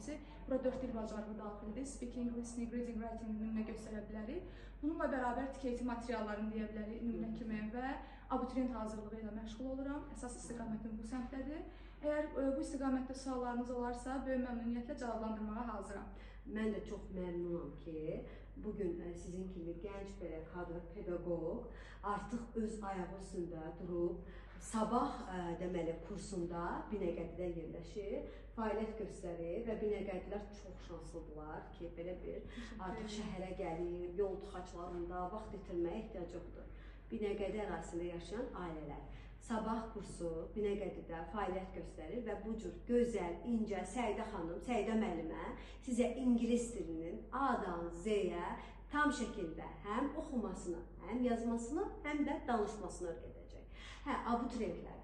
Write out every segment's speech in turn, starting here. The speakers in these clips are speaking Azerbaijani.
ki, bura 4 dil bacarığı daxildir. Speaking, listening, reading, writing nümunə göstərə bilərik. Bununla bərabər TKT materiallarını deyə bilərik nümunə kimi və abituriyent hazırlığı ilə məşğul oluram. Əsas istiqamətim bu səmtdədir. Əgər bu istiqamətdə suallarınız olarsa, böyük məmnuniyyətlə cavablandırmağa hazıram. Mən də çox məmnunam ki, bu gün sizin kimi gənc belə kadr pedaqoq artıq öz ayağı üstündə durub sabah deməli kursunda Binəqədidə yerləşir, fəaliyyət göstərir və Binəqədilər çox şanslıdırlar ki, belə bir artıq şəhərə gəlib, yol tıxaclarında vaxt itirməyə ehtiyac yoxdur. Binəqədi ərazisində yaşayan ailələr Sabah kursu Binəqədidə fəaliyyət göstərir və bu cür gözəl, incə Səidə xanım, Səidə müəllimə sizə ingilis dilinin A-dan Z-yə tam şəkildə həm oxumasını, həm yazmasını, həm də danışmasını öyrədəcək. Hə, abituriyentlər.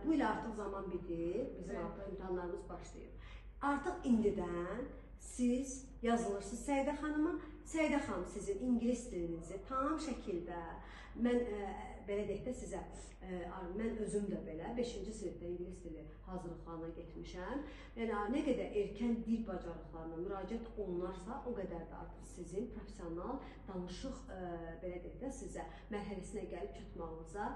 Bu il artıq zaman bitir, bizim artıq imtahanlarımız başlayır. Artıq indidən siz yazılırsınız Səidə xanıma. Səidə xanım sizin ingilis dilinizi tam şəkildə mən belə deyək də sizə, mən özüm də belə 5-ci sinifdə ingilis dili hazırlıqlarına getmişəm. Yəni nə qədər erkən dil bacarıqlarına müraciət olunarsa, o qədər də artıq sizin professional danışıq belə deyək də sizə mərhələsinə gəlib çatmağınıza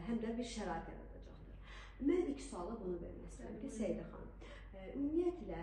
həm də bir şərait yaradacaqdır. Mən ilk suala bunu vermək istəyirəm ki, Səidə xanım, ümumiyyətlə